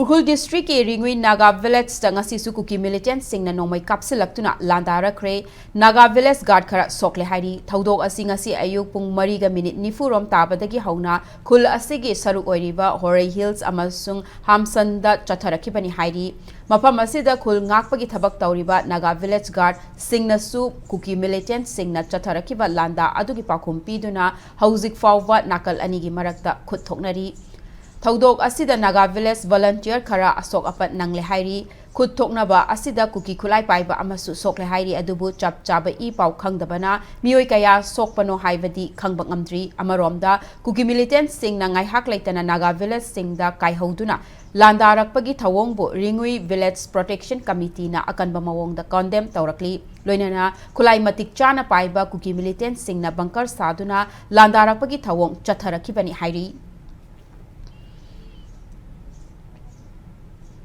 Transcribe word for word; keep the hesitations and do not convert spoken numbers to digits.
ꯎꯈ꯭ꯔꯨꯜ ꯗꯤꯁꯇ꯭ꯔꯤꯛꯀꯤ ꯔꯤꯡꯎꯏ ꯅꯥꯒꯥ ꯚꯤꯂꯦꯖꯇ ꯉꯁꯤꯁꯨ ꯀꯨꯀꯤ ꯃꯤꯂꯤꯇꯦꯟꯠꯁꯤꯡꯅ ꯅꯣꯡꯃꯩ ꯀꯥꯞꯁꯤꯜꯂꯛꯇꯨꯅ ꯂꯥꯟꯗꯥꯔꯛꯈ꯭ꯔꯦ꯫ ꯅꯥꯒꯥ ꯚꯤꯂꯦꯖ ꯒꯥꯔꯗ ꯈꯔ ꯁꯣꯛꯂꯦ ꯍꯥꯏꯔꯤ꯫ ꯊꯧꯗꯣꯛ ꯑꯁꯤ ꯉꯁꯤ ꯑꯌꯨꯛ ꯄꯨꯡ ꯃꯔꯤꯒ ꯃꯤꯅꯤꯠ ꯅꯤꯐꯨ ꯔꯣꯝ ꯇꯥꯕꯗꯒꯤ ꯍꯧꯅ ꯈꯨꯜ ꯑꯁꯤꯒꯤ ꯁꯔꯨꯛ ꯑꯣꯏꯔꯤꯕ ꯍꯣꯔꯩ ꯍꯤꯜꯁ ꯑꯃꯁꯨꯡ ꯍꯥꯝꯁꯟꯗ ꯆꯠꯊꯔꯛꯈꯤꯕꯅꯤ ꯍꯥꯏꯔꯤ꯫ ꯃꯐꯝ ꯑꯁꯤꯗ ꯈꯨꯜ ꯉꯥꯛꯄꯒꯤ ꯊꯕꯛ ꯇꯧꯔꯤꯕ ꯅꯥꯒꯥ ꯚꯤꯂꯦꯖ ꯒꯥꯔꯗꯁꯤꯡꯅꯁꯨ ꯀꯨꯀꯤ ꯃꯤꯂꯤꯇꯦꯟꯠꯁꯤꯡꯅ ꯆꯠꯊꯔꯛꯈꯤꯕ ꯂꯥꯟꯗꯥ ꯑꯗꯨꯒꯤ ꯄꯥꯎꯈꯨꯝ ꯄꯤꯗꯨꯅ ꯍꯧꯖꯤꯛ ꯐꯥꯎꯕ ꯅꯥꯀꯜ ꯑꯅꯤꯒꯤ ꯃꯔꯛꯇ ꯈꯨꯠ ꯊꯣꯛꯅꯔꯤ꯫ ꯊꯧꯗꯣꯛ ꯑꯁꯤꯗ ꯅꯥꯒꯥ ꯚꯤꯂꯦꯖ ꯚꯣꯂꯟꯇꯤꯌꯔ ꯈꯔ ꯑꯁꯣꯛ ꯑꯄꯟ ꯅꯪꯂꯦ ꯍꯥꯏꯔꯤ꯫ ꯈꯨꯠ ꯊꯣꯛꯅꯕ ꯑꯁꯤꯗ ꯀꯨꯀꯤ ꯈꯨꯠꯂꯥꯏ ꯄꯥꯏꯕ ꯑꯃꯁꯨ ꯁꯣꯛꯂꯦ ꯍꯥꯏꯔꯤ, ꯑꯗꯨꯕꯨ ꯆꯞ ꯆꯥꯕ ꯏ ꯄꯥꯎ ꯈꯪꯗꯕꯅ ꯃꯤꯑꯣꯏ ꯀꯌꯥ ꯁꯣꯛꯄꯅꯣ ꯍꯥꯏꯕꯗꯤ ꯈꯪꯕ ꯉꯝꯗ꯭ꯔꯤ꯫ ꯑꯃꯔꯣꯝꯗ ꯀꯨꯀꯤ ꯃꯤꯂꯤꯇꯦꯟꯠꯁꯤꯡꯅ ꯉꯥꯏꯍꯥꯛ ꯂꯩꯇꯅ ꯅꯥꯒꯥ ꯚꯤꯂꯦꯖꯁꯤꯡꯗ ꯀꯥꯏꯍꯧꯗꯨꯅ ꯂꯥꯟꯗꯥꯔꯛꯄꯒꯤ ꯊꯧꯑꯣꯡꯕꯨ ꯔꯤꯡꯎꯏ ꯚꯤꯂꯦꯖ ꯄ꯭ꯔꯣꯇꯦꯛꯁꯟ ꯀꯃꯤꯇꯤꯅ ꯑꯀꯟꯕ ꯃꯑꯣꯡꯗ ꯀꯣꯟꯗꯦꯝ ꯇꯧꯔꯛꯂꯤ꯫ ꯂꯣꯏꯅꯅ ꯈꯨꯠꯂꯥꯏ ꯃꯇꯤꯛ ꯆꯥꯅ ꯄꯥꯏꯕ ꯀꯨꯀꯤ ꯃꯤꯂꯤꯇꯦꯟꯠꯁꯤꯡꯅ ꯕꯪꯀꯔ ꯁꯥꯗꯨꯅ ꯂꯥꯟꯗꯥꯔꯛꯄꯒꯤ ꯊꯧꯑꯣꯡ ꯆꯠꯊꯔꯛꯈꯤꯕꯅꯤ ꯍꯥꯏꯔꯤ꯫